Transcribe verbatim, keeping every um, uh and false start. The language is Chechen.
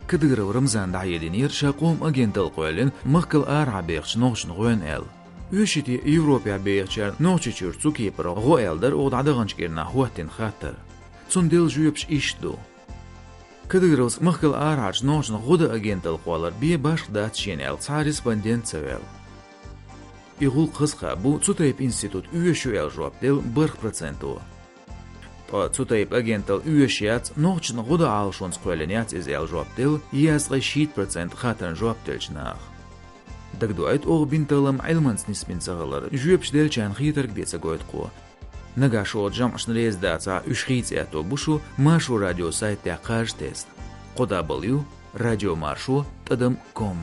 Кадыров Рамзана дӀахьединера ша къоман агенталла кхоьллина махкал арахьа бехачу нохчашна гӀо аьлла. Оьший те Европехь бехачарна Нохчийчуьра цу кепара гӀо аьлла дара оха дӀадаханчу кӀирнахь хӀоттийна хаттар. Цунна делла жоьпаш иштта ду. Кадыровс махкал арахьарчу нохчашна гӀо дан агенталла кхоллар бен башха дац шена аьлла цхьа а респондент ца ваьлла. И гӀуллакх хаза хаа бу, цу тайпа институт оьшуш ю аьлла жоп делла бархӀ проценто. Ткъа цу тайпа агенталла оьшуш яц, нохчашна гӀо дан Ӏалашонца кхоьллина яц иза аьлла жоп делла езткъе шийтта процент хаттарна жоп деллачу наха. Дагадоуьйту, оха бина таллам Ӏилманца нисбина ца хилар, жоьпаш деллачарна хетарг бен ца гойту кхо. Нагахь шолгӀа жамӀашна реза дацахь, уьш хийца аьтто бу шу Маршо радион сайтехь кхаж тесна. Кхо дабл ю радио маршо тӀадам ком.